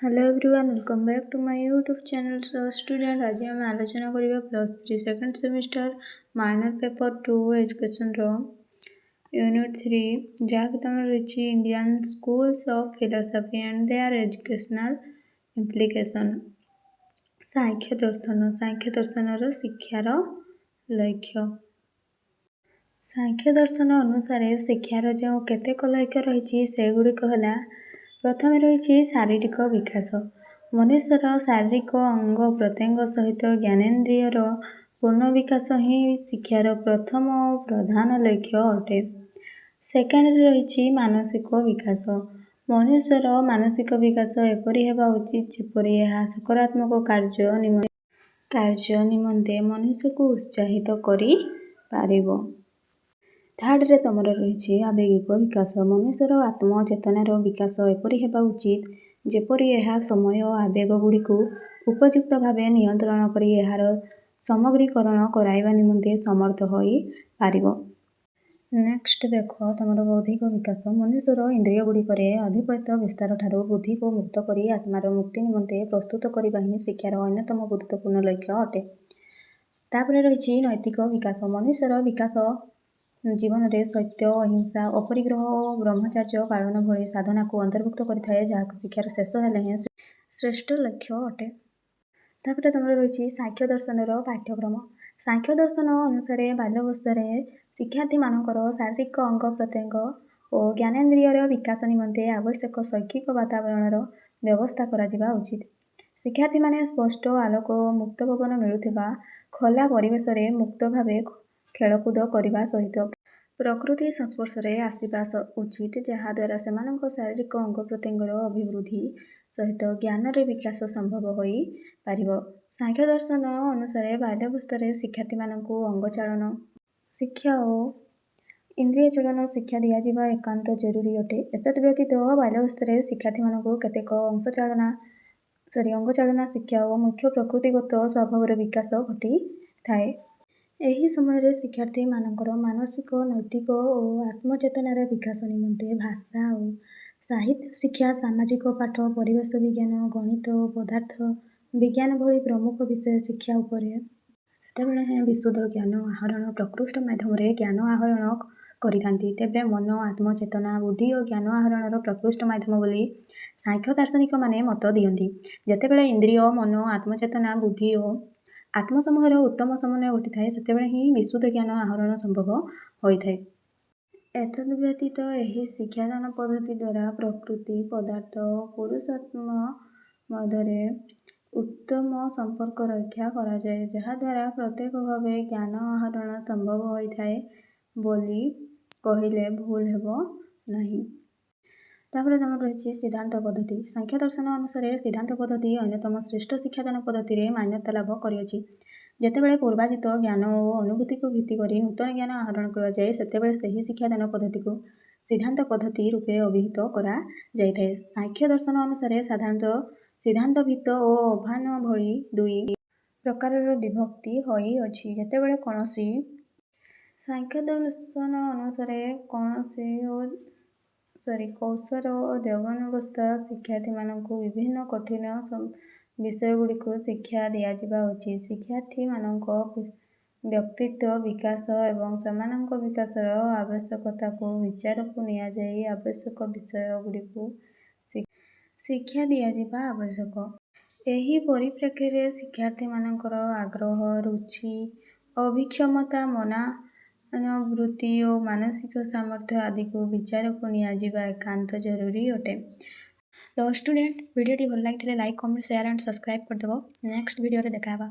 Hello everyone, welcome back to my YouTube channel. So student, ଆଜି ଆମେ ଆଲୋଚନା କରିବା +3 second semester minor paper 2 ଏଜୁକେସନ୍ର unit 3, ଯାହାକି ତମର ରହିଛି Indian schools of philosophy and their educational implication। Sankhya ଦର୍ଶନ, ସାଂଖ୍ୟ ଦର୍ଶନର ଶିକ୍ଷାର ଲକ୍ଷ୍ୟ। ସାଂଖ୍ୟ ଦର୍ଶନ ଅନୁସାରେ ଶିକ୍ଷାର ଯେଉଁ କେତେକ ଲକ୍ଷ୍ୟ ରହିଛି, ସେଗୁଡ଼ିକ ହେଲା, ପ୍ରଥମେ ରହିଛି ଶାରୀରିକ ବିକାଶ। ମନୁଷ୍ୟର ଶାରୀରିକ ଅଙ୍ଗ ପ୍ରତ୍ୟଙ୍ଗ ସହିତ ଜ୍ଞାନେନ୍ଦ୍ରିୟର ପୂର୍ଣ୍ଣ ବିକାଶ ହିଁ ଶିକ୍ଷାର ପ୍ରଥମ ଓ ପ୍ରଧାନ ଲକ୍ଷ୍ୟ ଅଟେ। ସେକେଣ୍ଡରେ ରହିଛି ମାନସିକ ବିକାଶ। ମନୁଷ୍ୟର ମାନସିକ ବିକାଶ ଏପରି ହେବା ଉଚିତ, ଯେପରି ଏହା ସକାରାତ୍ମକ କାର୍ଯ୍ୟ ନିମନ୍ତେ ମନୁଷ୍ୟକୁ ଉତ୍ସାହିତ କରିପାରିବ। ଥାର୍ଡ଼ରେ ତମର ରହିଛି ଆବେଗିକ ବିକାଶ। ମନୁଷ୍ୟର ଆତ୍ମଚେତନାର ବିକାଶ ଏପରି ହେବା ଉଚିତ, ଯେପରି ଏହା ସମୟ ଆବେଗଗୁଡ଼ିକୁ ଉପଯୁକ୍ତ ଭାବେ ନିୟନ୍ତ୍ରଣ କରି ଏହାର ସମଗ୍ରୀକରଣ କରାଇବା ନିମନ୍ତେ ସମର୍ଥ ହୋଇପାରିବ। ନେକ୍ସଟ ଦେଖ, ତମର ବୌଦ୍ଧିକ ବିକାଶ। ମନୁଷ୍ୟର ଇନ୍ଦ୍ରିୟଗୁଡ଼ିକରେ ଆଧିପତ୍ୟ ବିସ୍ତାରଠାରୁ ବୁଦ୍ଧିକୁ ମୁକ୍ତ କରି ଆତ୍ମାର ମୁକ୍ତି ନିମନ୍ତେ ପ୍ରସ୍ତୁତ କରିବା ହିଁ ଶିକ୍ଷାର ଅନ୍ୟତମ ଗୁରୁତ୍ୱପୂର୍ଣ୍ଣ ଲକ୍ଷ୍ୟ ଅଟେ। ତାପରେ ରହିଛି ନୈତିକ ବିକାଶ। ମନୁଷ୍ୟର ବିକାଶ ଜୀବନରେ ସତ୍ୟ, ଅହିଂସା, ଅପରିଗ୍ରହ ଓ ବ୍ରହ୍ମଚର୍ଯ୍ୟ ପାଳନ ଭଳି ସାଧନାକୁ ଅନ୍ତର୍ଭୁକ୍ତ କରିଥାଏ, ଯାହାକି ଶିକ୍ଷାର ଶେଷ ହେଲେ ହେଁ ଶ୍ରେଷ୍ଠ ଲକ୍ଷ୍ୟ ଅଟେ। ତାପରେ ତମର ରହିଛି ସାଂଖ୍ୟ ଦର୍ଶନର ପାଠ୍ୟକ୍ରମ। ସାଂଖ୍ୟ ଦର୍ଶନ ଅନୁସାରେ ବାଲ୍ୟାବସ୍ଥାରେ ଶିକ୍ଷାର୍ଥୀମାନଙ୍କର ଶାରୀରିକ ଅଙ୍ଗ ପ୍ରତ୍ୟଙ୍ଗ ଓ ଜ୍ଞାନେନ୍ଦ୍ରିୟର ବିକାଶ ନିମନ୍ତେ ଆବଶ୍ୟକ ଶୈକ୍ଷିକ ବାତାବରଣର ବ୍ୟବସ୍ଥା କରାଯିବା ଉଚିତ। ଶିକ୍ଷାର୍ଥୀମାନେ ସ୍ପଷ୍ଟ ଆଲୋକ ଓ ମୁକ୍ତ ପବନ ମିଳୁଥିବା ଖୋଲା ପରିବେଶରେ ମୁକ୍ତ ଭାବେ ଖେଳକୁଦ କରିବା ସହିତ ପ୍ରକୃତି ସଂସ୍ପର୍ଶରେ ଆସିବା ଉଚିତ, ଯାହାଦ୍ୱାରା ସେମାନଙ୍କ ଶାରୀରିକ ଅଙ୍ଗ ପ୍ରତ୍ୟଙ୍ଗର ଅଭିବୃଦ୍ଧି ସହିତ ଜ୍ଞାନରେ ବିକାଶ ସମ୍ଭବ ହୋଇପାରିବ। ସାଂଖ୍ୟ ଦର୍ଶନ ଅନୁସାରେ ବାଲ୍ୟାବସ୍ଥାରେ ଶିକ୍ଷାର୍ଥୀମାନଙ୍କୁ ଅଙ୍ଗଚାଳନ ଶିକ୍ଷା ଓ ଇନ୍ଦ୍ରିୟ ଚାଳନ ଶିକ୍ଷା ଦିଆଯିବା ଏକାନ୍ତ ଜରୁରୀ ଅଟେ। ଏତଦ୍ ବ୍ୟତୀତ ବାଲ୍ୟାବସ୍ଥାରେ ଶିକ୍ଷାର୍ଥୀମାନଙ୍କୁ କେତେକ ଅଂଶଚାଳନା, ସରି, ଅଙ୍ଗଚାଳନା ଶିକ୍ଷା ଓ ମୁଖ୍ୟ ପ୍ରକୃତିଗତ ସ୍ୱଭାବର ବିକାଶ ଘଟିଥାଏ। ଏହି ସମୟରେ ଶିକ୍ଷାର୍ଥୀମାନଙ୍କର ମାନସିକ, ନୈତିକ ଓ ଆତ୍ମଚେତନାର ବିକାଶ ନିମନ୍ତେ ଭାଷା ଓ ସାହିତ୍ୟ ଶିକ୍ଷା, ସାମାଜିକ ପାଠ, ପରିବେଶ ବିଜ୍ଞାନ, ଗଣିତ ଓ ପଦାର୍ଥ ବିଜ୍ଞାନ ଭଳି ପ୍ରମୁଖ ବିଷୟ ଶିକ୍ଷା ଉପରେ ସେତେବେଳେ ହେଁ ବିଶୁଦ୍ଧ ଜ୍ଞାନ ଆହରଣ ପ୍ରକୃଷ୍ଟ ମାଧ୍ୟମରେ ଜ୍ଞାନ ଆହରଣ କରିଥାନ୍ତି। ତେବେ ମନ, ଆତ୍ମଚେତନା, ବୁଦ୍ଧି ଓ ଜ୍ଞାନ ଆହରଣର ପ୍ରକୃଷ୍ଟ ମାଧ୍ୟମ ବୋଲି ସାଂଖ୍ୟ ଦାର୍ଶନିକମାନେ ମତ ଦିଅନ୍ତି। ଯେତେବେଳେ ଇନ୍ଦ୍ରିୟ, ମନ, ଆତ୍ମଚେତନା, ବୁଦ୍ଧି ଓ ଆତ୍ମସମୂହର ଉତ୍ତମ ସମନ୍ୱୟ ଘଟିଥାଏ, ସେତେବେଳେ ହିଁ ବିଶୁଦ୍ଧ ଜ୍ଞାନ ଆହରଣ ସମ୍ଭବ ହୋଇଥାଏ। ଏତଦ୍ ବ୍ୟତୀତ ଏହି ଶିକ୍ଷାଦାନ ପଦ୍ଧତି ଦ୍ୱାରା ପ୍ରକୃତି, ପଦାର୍ଥ ଓ ପୁରୁଷାତ୍ମ ମଧ୍ୟରେ ଉତ୍ତମ ସମ୍ପର୍କ ରକ୍ଷା କରାଯାଏ, ଯାହାଦ୍ୱାରା ପ୍ରତ୍ୟକ୍ଷ ଭାବେ ଜ୍ଞାନ ଆହରଣ ସମ୍ଭବ ହୋଇଥାଏ ବୋଲି କହିଲେ ଭୁଲ ହେବ ନାହିଁ। ତାପରେ ତମର ରହିଛି ସିଦ୍ଧାନ୍ତ ପଦ୍ଧତି। ସାଂଖ୍ୟ ଦର୍ଶନ ଅନୁସାରେ ସିଦ୍ଧାନ୍ତ ପଦ୍ଧତି ଅନ୍ୟତମ ଶ୍ରେଷ୍ଠ ଶିକ୍ଷାଦାନ ପଦ୍ଧତିରେ ମାନ୍ୟତା ଲାଭ କରିଅଛି। ଯେତେବେଳେ ପୂର୍ବାର୍ଜିତ ଜ୍ଞାନ ଓ ଅନୁଭୂତିକୁ ଭିତ୍ତି କରି ନୂତନ ଜ୍ଞାନ ଆହରଣ କରାଯାଏ, ସେତେବେଳେ ସେହି ଶିକ୍ଷାଦାନ ପଦ୍ଧତିକୁ ସିଦ୍ଧାନ୍ତ ପଦ୍ଧତି ରୂପେ ଅଭିହିତ କରାଯାଇଥାଏ। ସାଂଖ୍ୟ ଦର୍ଶନ ଅନୁସାରେ ସାଧାରଣତଃ ସିଦ୍ଧାନ୍ତ ଭିତ୍ତ ଓ ଆହ୍ୱାନ ଭଳି ଦୁଇ ପ୍ରକାରର ବିଭକ୍ତି ହୋଇଅଛି। ଯେତେବେଳେ କୌଣସି ସାଂଖ୍ୟ ଦର୍ଶନ ଅନୁସାରେ କୌଣସି ଓ ସରି କୈଶୋର ଓ ଯୌବନାବସ୍ଥା ଶିକ୍ଷାର୍ଥୀମାନଙ୍କୁ ବିଭିନ୍ନ କଠିନ ବିଷୟଗୁଡ଼ିକୁ ଶିକ୍ଷା ଦିଆଯିବା ଉଚିତ। ଶିକ୍ଷାର୍ଥୀମାନଙ୍କ ବ୍ୟକ୍ତିତ୍ୱ ବିକାଶ ଏବଂ ସେମାନଙ୍କ ବିକାଶର ଆବଶ୍ୟକତାକୁ ବିଚାରକୁ ନିଆଯାଇ ଆବଶ୍ୟକ ବିଷୟଗୁଡ଼ିକୁ ଶିକ୍ଷା ଦିଆଯିବା ଆବଶ୍ୟକ। ଏହି ପରିପ୍ରେକ୍ଷୀରେ ଶିକ୍ଷାର୍ଥୀମାନଙ୍କର ଆଗ୍ରହ, ରୁଚି, ଅଭିକ୍ଷମତା, ମନୋବୃତ୍ତି ଓ ମାନସିକ ସାମର୍ଥ୍ୟ ଆଦିକୁ ବିଚାରକୁ ନିଆଯିବା ଏକାନ୍ତ ଜରୁରୀ ଅଟେ। ତ ଷ୍ଟୁଡେଣ୍ଟ, ଭିଡ଼ିଓଟି ଭଲ ଲାଗିଥିଲେ like, comment, share and subscribe କରିଦେବ। ନେକ୍ସଟ ଭିଡ଼ିଓରେ ଦେଖା ହେବା।